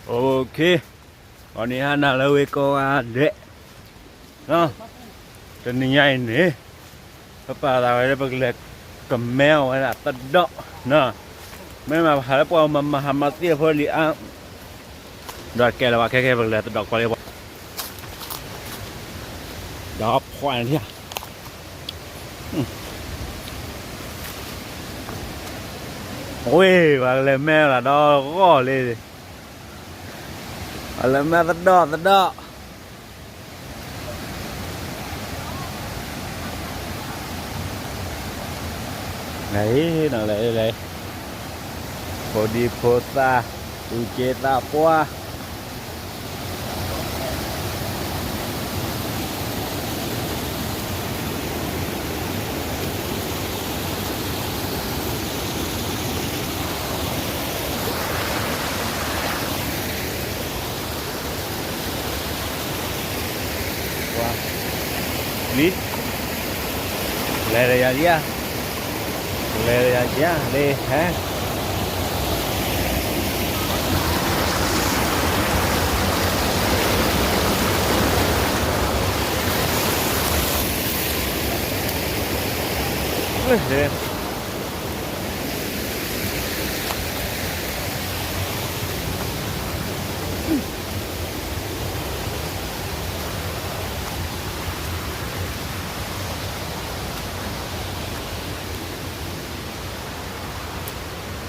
Okay, ဂီၤနံၤဟါနၤလၢဝ့ၢ်ကိးဂၤဒဲး, တနံၤညါအံၤန့ၣ် ပပာ်သးဝဲလၢပကလဲၤ ကမဲအီၤဝဲဒၣ်သဒီး, မ့ၢ်မၤဟးလၢပှၤမၤမၤဟးမၤသ့ၣ်ဖိလံၤအါ, ဒီးကဲလၢၤဘၣ်ခဲကဲ ပကလဲၤသဒီးကွၢ်လံပှၤ ဒီးဖှိၣ်န့ၣ်, ဝ့ၢ် ပှၤကလဲၤမဲလီၤဒီးဂီၢ်လံ, ပှၤလဲၤမဲသဒီးသဒီး, လဲၤ, ဖိဒံဖိသၣ်, သူၣ်က့သးပှၢ် လံ, လဲၤဒီးယၤလံဧါ, လဲၤဒီးယၤလံဧါ, လံ, ဟဲ ဒ်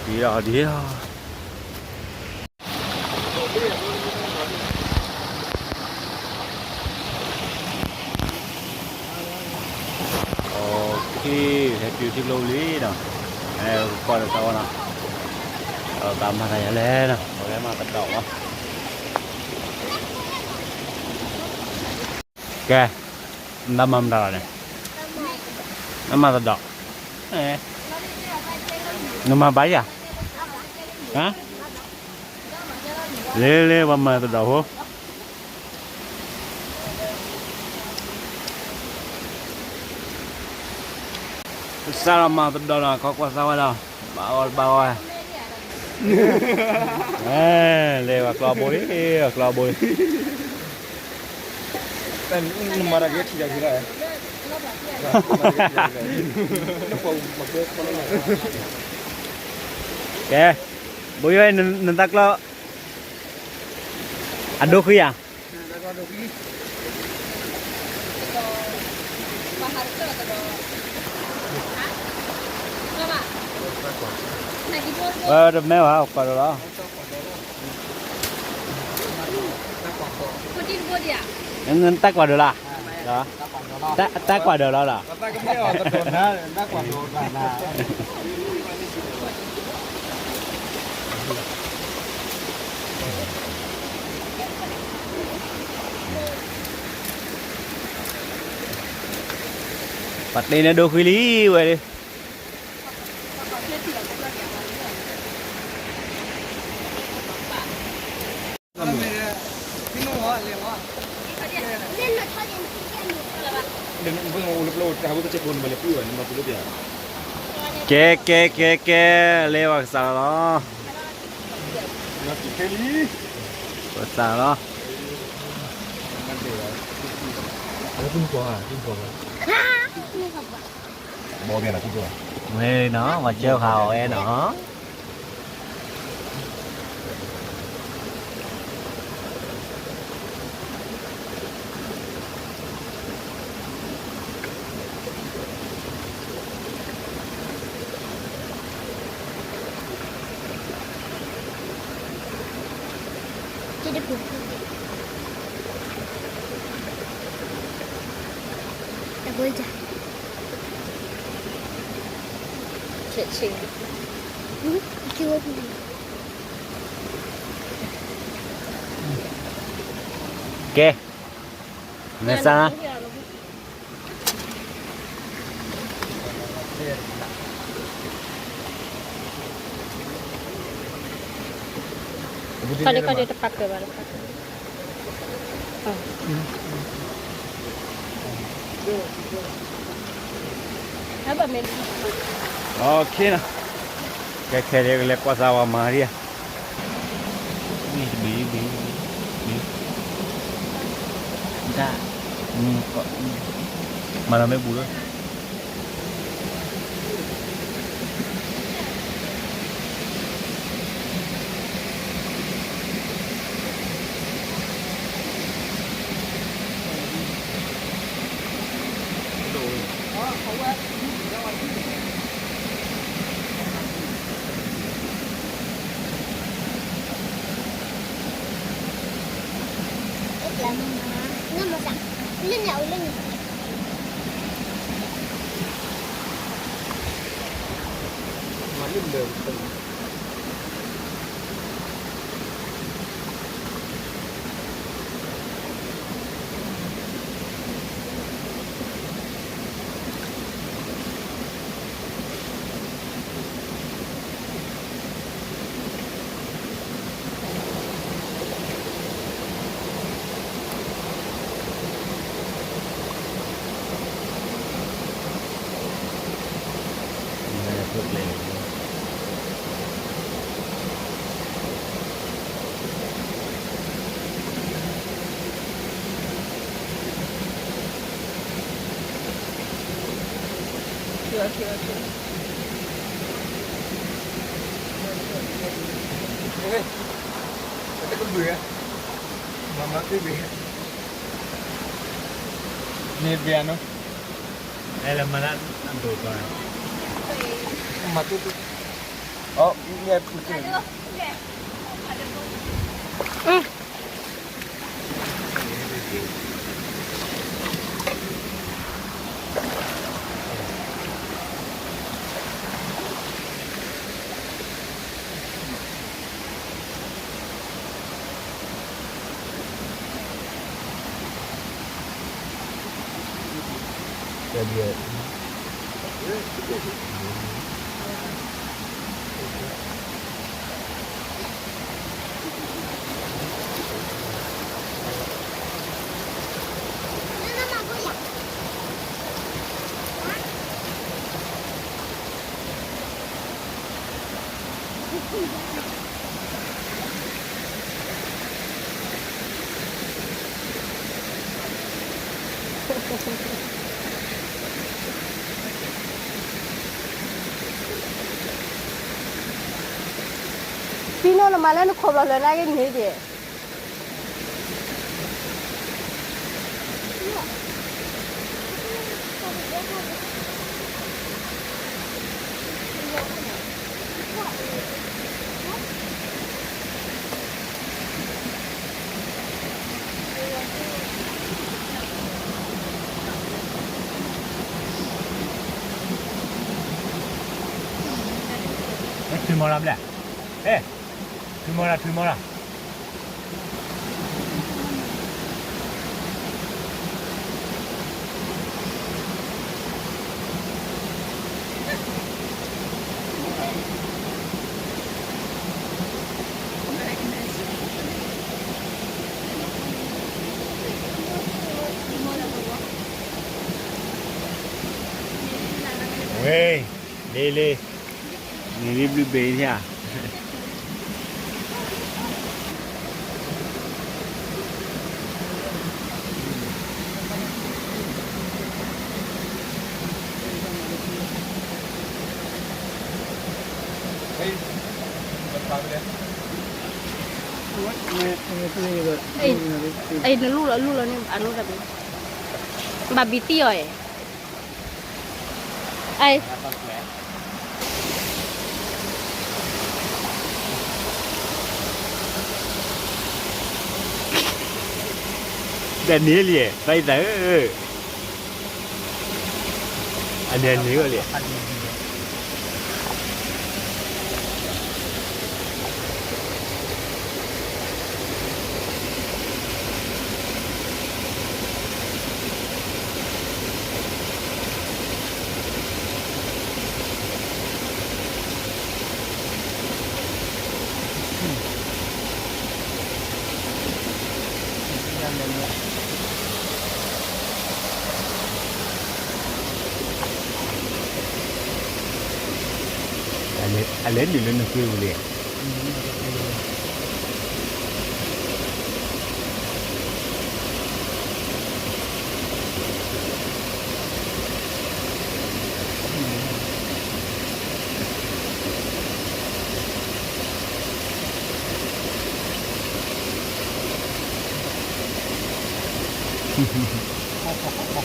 အီၤဒ်အီၤ, okay, ဟဲတုၤထံကျိပူၤလံနီၤ, အဲ ကကွၢ်ဒီးတၢ်ဝဲနီၤ, တၢ်မၤတၢ်ယၤလဲၣ်နီၤ, ပကမၤသဒီးလီၤ, ကဲ, နမၤမတၤလီၤန့ၣ်, နမၤသဒီး, နမၤဘၣ်ယၤ, လၢလၢပှၤမၤသဒီးဖိ, ကစၢ်လီၤမၤသဒီးနီၤ, ခီကွၢ်သးဝဲဒီး, ဘၣ်အီၣ်တဘၣ်အီၣ်, လဲၤဝဲကျီဘိလံ, ကျီဘိလံ, နမၤတၢ်က့ၤထံၣ်တၢ်က့ၤလီၤ, ကဲ, ဘိယွဲ နတၢ်ကျီ အဒိဃံဧါ, ဝဲတမဲဘၣ် ကွၢ်ဒီးလီၤ, နတၢ်ကွၢ်ဒီးလီၤ, တၢ်ကွၢ်ဒီးလီၤလီၤ. ပှၤတ့န့ၣ်ဒိဃံလံဝဲလံ. ကဲ ကဲ ကဲ ကဲ, လဲၤဝဲကစၢ်လီၤ. ကစၢ်လီၤ. ဝဲနီၤ ပှၤကၢဃာ်အီၤဝဲနီၤ. ကဲ မ့ၢ်စၢ် ခီဒ့ခီဒ့ တပာ်ကၢၤဘၣ်လၢခါ. ကဲ ခဲဒ့ကလဲၤကွၢ်စၢ်ဝဲမၤဒံးဧါ. တဘ့ၣ်ဘ့ၣ်ဘ့ၣ်, တၢ်, မၤလီၤမ့ၢ်ဘူးလၢ တကဘုး, မၤမၤကဘုး, န့ၣ်ဘျါနီၤ, အဲၣ်လၢမၤလၢအဒိၣ်ကီး, မၤတူတူ, အ, ဖံနီၢ် နမၤလၢနခိးဘျီလၢနဂ့ၢ်န့ၣ်ဒံး ထုးမီၤရၤဘျဲၣ်, ဟဲ, ထုးမီၤရၤ ထုးမီၤရၤ. ဝဲ, လ့လ့, န့ၣ်လံဘျုးဘ့ၣ်ဧါ. အံၤ နလူလီၤ လူလီၤန့ၣ် အလိၣ်တၢ်ဘ့ၣ်, ဘၣ်ဘံၣ်တံၢ်အီၤအံၤ, အံၤ တၢ်န့ၣ်လံ, ဘၣ်ယသးဧၢ, အန့ၣ်န့ၣ်လံ. အလဲၤနုာ်လၢနကွ့ပူၤလံ. နဂ့ၢ်တဘ့ၣ်လံ.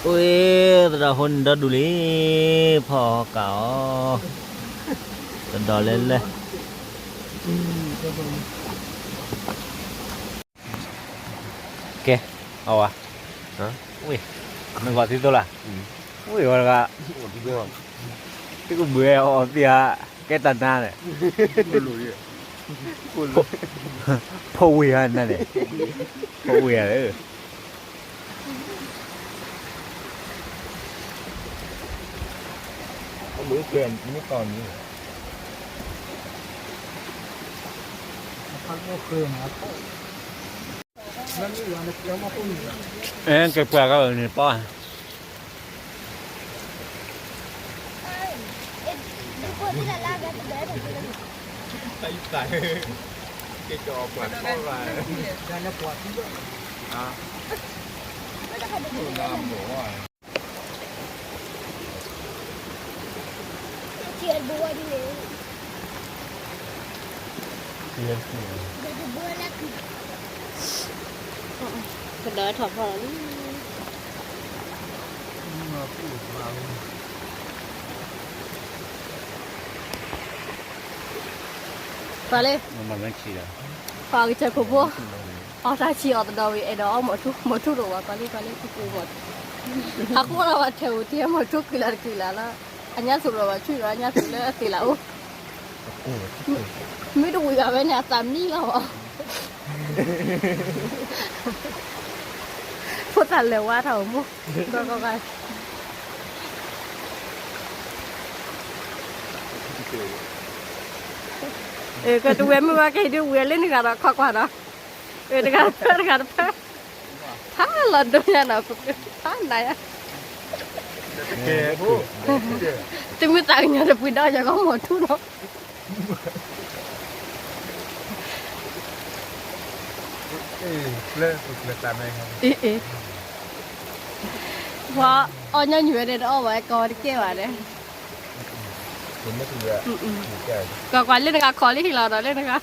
အိၣ် သဒီးဖိန့ၣ်ဒီဒူၣ်လံ, ဖီၣ်ကးအီၤ, သဒီးလဲၣ်လဲၣ်. ကဲ, အဝဲ, ဝ့ၢ်, နဂီၤသံသိလၢ, ဝ့ၢ်ဝဲတဂၤ, သုကဘှံးအီၤသ့ဧါ, ကဲတၢ်နါန့ၣ်, ဖိဝ့ၢ်ဧါနၤန့ၣ်, ဖိဝ့ၢ်ဧါ, အမုၢ်ကျဲမုၢ်ကီၢ်န့ၣ် အဲ ကပှၤကန့ၣ်ပီၢ်, ကဒီးထီၣ်ဖီၣ်လီၤလံ. ပှၤလၢ, ပှၤကစၢၢ်ခိၣ်ဖိ, အီၣ်တၢ်ဆံးအီၣ်သဒီးဝံၤ အဲၣ်ဒိးအီၣ်မီၢ်ထူ, မီၢ်ထူတအိၣ်ဘၣ်, ပှၤလၢ, ပှၤလၢ, ဟးဃိဒီးဘၣ်ထဲးအိၣ်ထဲမီၢ်ထူကုၢ်လၢ်တကုၢ်လၢ်လီၤ, အညါသူၣ်လီၤဘၣ်ဆူၣ်ဒီး အညါသူၣ်လၢအသ့ၣ်လၢအိၣ် မ့ၢ်တဝံၤဘၣ်ဝဲန့ၣ် အသးမံလီၤဘၣ်. ဖိသၣ်လဲၤဝါထီၣ်အိၣ်မူ, ဒီးကီးကီး, ကတဝဲမုၢ်ဝါကဟံးဒုးဝံၤလၢနဂၤဒီးခီကွၢ်ဒီး, တဂၤတဖၢ တဂၤတဖၢ, ဖးလီၤဒိညါနီၤ, ဖးနၤယါ, တမ့ၢ်သးကညီၤတပှံၤဒီးယကမီၢ်ထူဒီး အ့ၣ်, ပှၤအီၣ်ညီနုၢ်ဝဲဒၣ်တအီၣ်ဘၣ် ကီတကဲဘၣ်ဒီး, ကကွၢ်လၢနဂၤခီလံဟံၣ်လီၤဒီးလၢနဂၤ,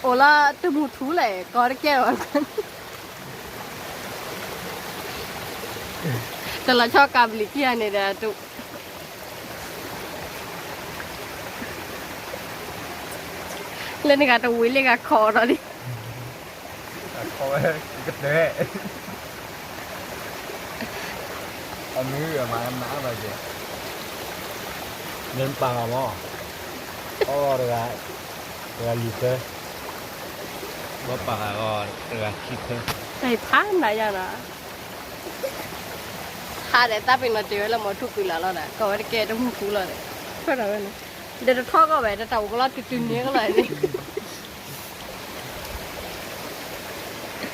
အိၣ်လၢတမုၢ်ထူလဲၣ် ကီတကဲဘၣ်, တလီၤဆီကးဘျံးခံဂၤန့ၣ်ဒီး လၢနဂၤတဝံၤလၢဂၤခီဒီးလံ, အခီဝဲကတဲ, အမုၢ်အမၤနးဘၣ်က့ၤ, မ့ၢ်ပာ်ဂၤမီၢ်, အီၣ်တဂၤ, တဂၤလွံၢ်သၢ, ဘၣ်ပာ်ဂၤဂီၢ်တဂၤခံသၢ, တၢ်ဖးနးယါနီၤ, ဟါဒီးသးပ့ၤနီၣ်တ့ၢ်ဝဲလၢမီၢ်ထူကုၢ်လၢ်လီၤဒီး ကီၢ်ဝဲတကဲတမုၢ်ထူလီၤဒီး, ထွဲထီၣ်ဝဲနီၤ, ဒီးတထီကီၢ်ဝဲ တၢ်တၢ်အိၣ်ကလီၤတုၤတုၤန့ၣ်က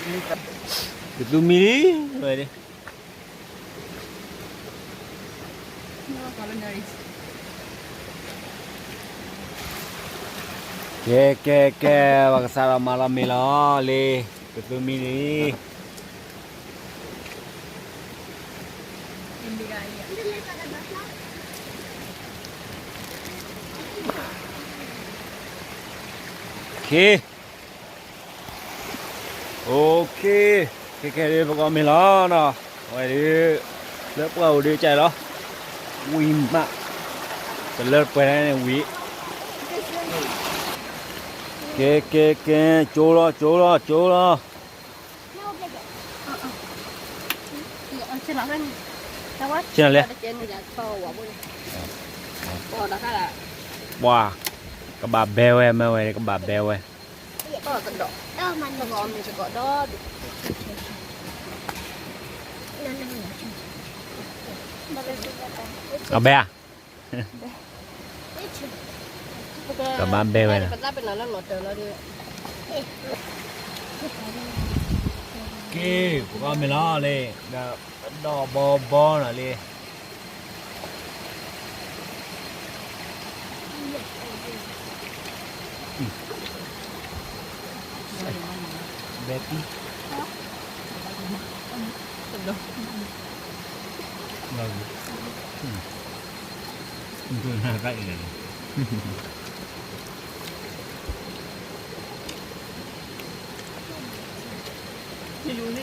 လီၤန့ၣ် ကသူမံလံ, ဝဲဒၣ်, ကဲ ကဲ ကဲ, ပကစးထီၣ်မၤလီၤမ့ၤလီၤလံ, ကသူမံလံ. ခဲခဲဒ်ပကီၢ်မ့ၤလီၤနီၤ, အဝဲဒၣ်, လၢပှၤအိၣ်ဒံးကၢ်လီၤ, ဝံၤမး, တလၢပှဲၤန့ၣ်ဝံၤ, ကဲ ကဲ ကဲ, ကၠိလီၤ ကၠိလီၤ ကၠိလီၤ. ဆ့ၣ်နီၤလဲၣ်, ပှၤ, ကဘၣ်ဘဲဝဲ မ့ၢ်ဝဲ ကဘၣ်ဘဲဝဲ. အဘဲဧါ, ကဘၣ်ဘဲဝဲလီၤ. ပကီၢ်မ့ၢ်လီၤလံ, ဒီးဒီးဘီဘီနီၤလ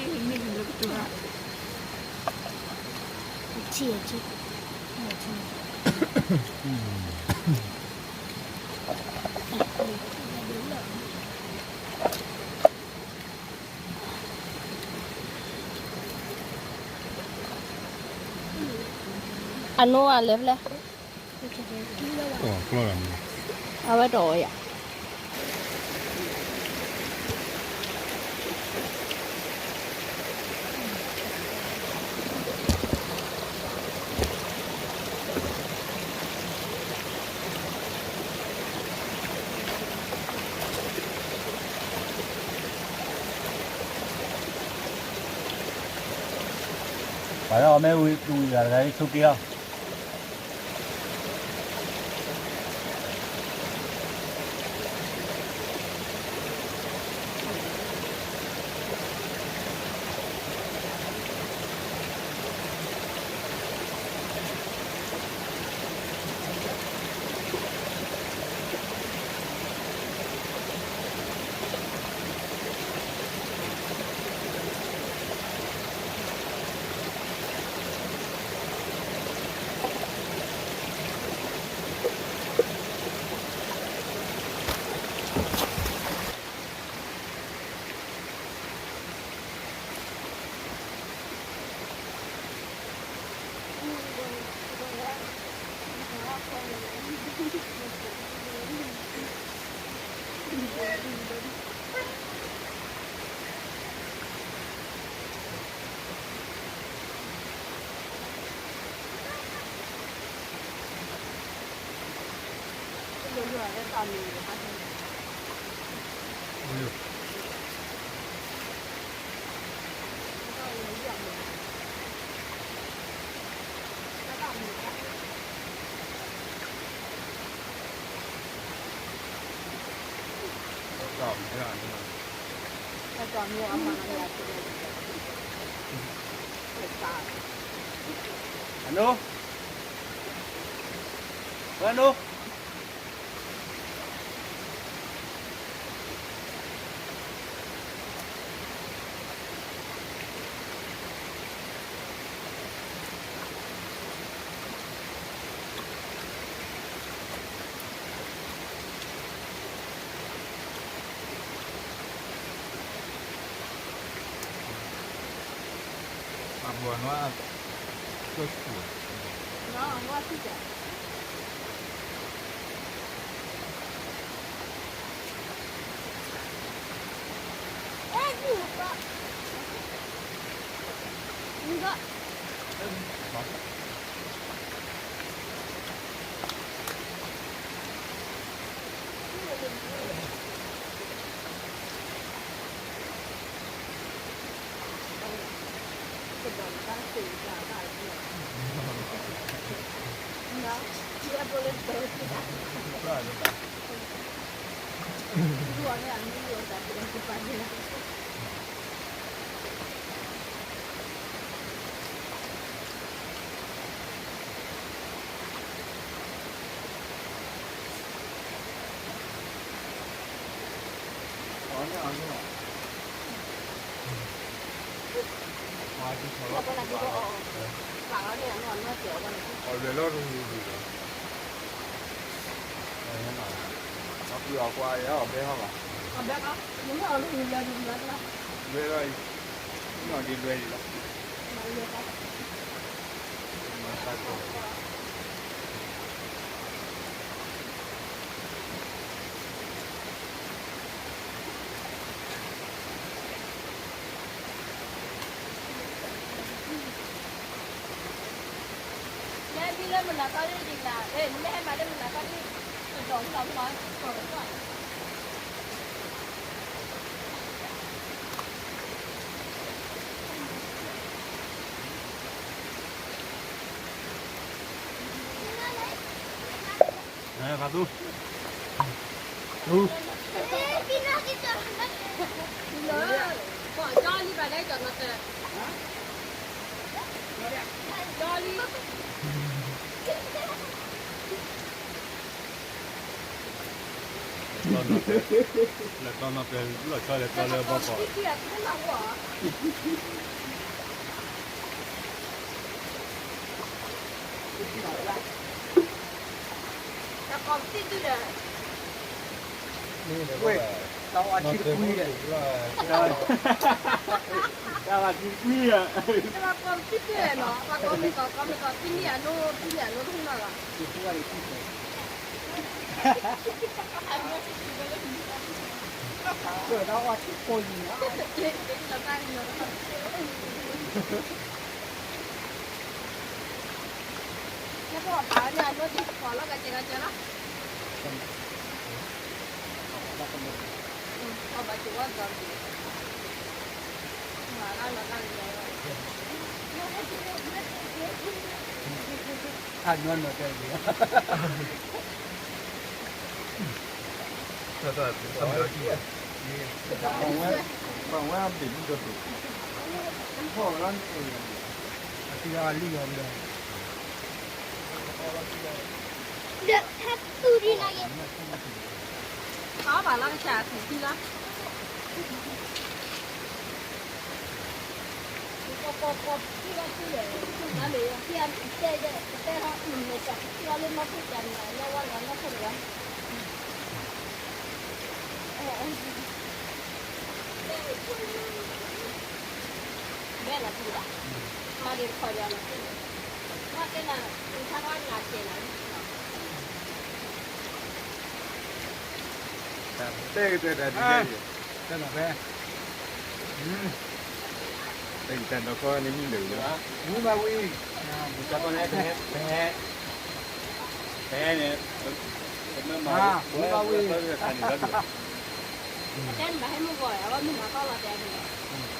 ံ, ဘဲပံ, အနိအလဲၤဖဲလဲၣ်, အဝဲတအီၣ်ယၤ ပှၤလၢအီၣ်မ့ၢ်ဝံၤဝံၤဂၤတဂၤ ဆိးက့အီၤ. အနိ, အနိ. လဲၤမံလၢမုၢ်နၤခီဒ်ဒ်နၤ, နမ့ၢ်ဟဲမၤလၢမုၢ်နၤခီဒ်, တဒီးမုၢ်လီၤမုၢ်လီၤ, ကီၢ်လီၤကီၢ်. ဖးသူ, သူ, လဲၤတီနီၤတဲ, လဲၤတီနီၤတဲလၢဘီကီး, တၢ်ဝဲထံကွံဒီး, တၢ်ဝဲထံကွံဒီး, တၢ်ဝဲထံကွံဒီး, ပှၤကီမ့ၢ်ကီး ကီမ့ၢ်ကီး သံမ့ၢ်အနိ သံမ့ၢ်အနိ တဟူနီၤလီၤ. တဲကတဲတၢ်ဒ်လဲၣ်, တဲနၤဖဲ, တဲကတဲဒီးခီန့ၣ်မ့ၢ်လၢာ်, ဝံၤဘၣ်ဝံၤ, ဖဲန့ၣ်, ဖဲန့ၣ်, ဝံၤဘၣ်ဝံၤ, တဲနၤဟဲမုၢ်ဂီၤအဝဲမုၢ်နၤခီလီၤတဲန့ၣ်,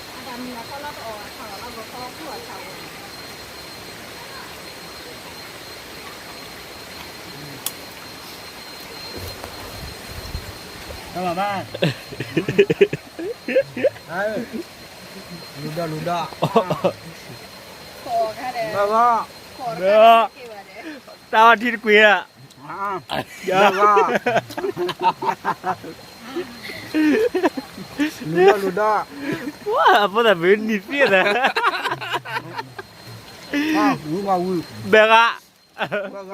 အတၢ်မုၢ်နၤခီလီၤတအီၣ်အထီၣ်လီၤဂီၤခီကူၣ်အထီၣ်ဝဲ တၢ်ဘၣ်ဘၣ်, လူၤဒီးလူၤဒီး, တၢ်ဘၣ်, တၢ်ဘၣ်ထံတကွံာ်ဧါ, တၢ်ဘၣ်, လူၤဒီးလူၤဒီး, ဝါ အဖိသၣ်မုၢ်နံၤသ့ၣ်သၣ်, ဝံၤဘၣ်ဝံၤ, ဘဲဂၤ လံ, ဖ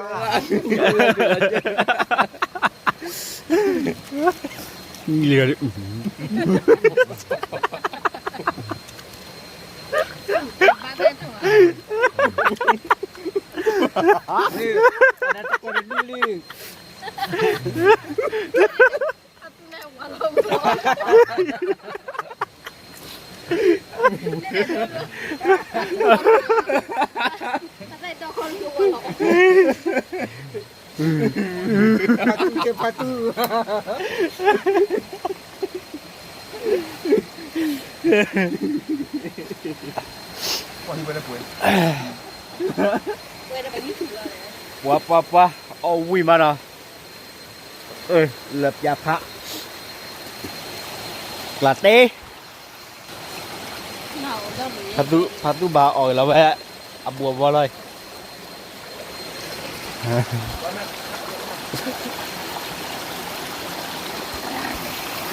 းတူၢ်ကဲဖးတူၢ်, ပှၤပှၤပှၤ အီၣ်ဝံၣ်မးနီၤ, လၢပျၢၤဖး, ကျးတဲ ဖးသူ, ဖးသူဘၣ်အီၣ်လီၤဝဲ, အဘူးအဘီလီၤ, အီၣ်လီၤထံဝံၤ,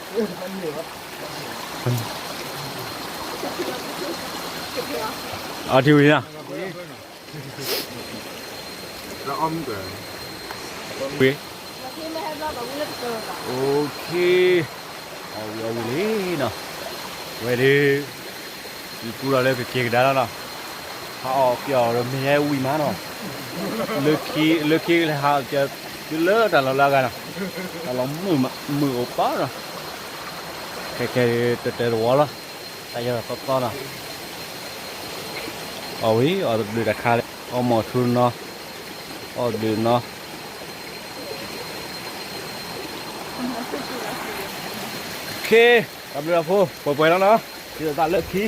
အီၣ်ထံဝံၤနီၤ. ဝ့ၢ်, အီၣ်ဝံၣ်အီၣ်ဝံၣ်လံနီၤ, ဝဲဒၣ်, ယကူလီၤလၢကက့ၤကဒါလီၤနီၤ, ဟးအီၣ်က့ၤအီၣ်ဒီးမ့ၢ်ဟဲဝံၣ်မးနီၤ, လၢခံ, လၢခံကလဲၤဟးက့ၤတုၤလၢတၢ်လီၢ်လၢအဂၤနီၤ, တၢ်လီၢ်မုာ်မုာ်အိၣ်ပာ်နီၤ, ခဲခဲတတၢၢ်တဝီလီၤ, တၢ်ယၢ်သီသီနီၤ. အီၣ်ဝံၤ အီၣ်တဘျုးတခါလၢ အီၣ်မီၢ်ထူနီၤ, အီၣ်ဘျုးနီၤ. ခ့, တၢ်ဘျုးတၢ်ဖှိၣ် ပှဲၤပှဲၤလီၤနီၤ, ယသးလၢခံ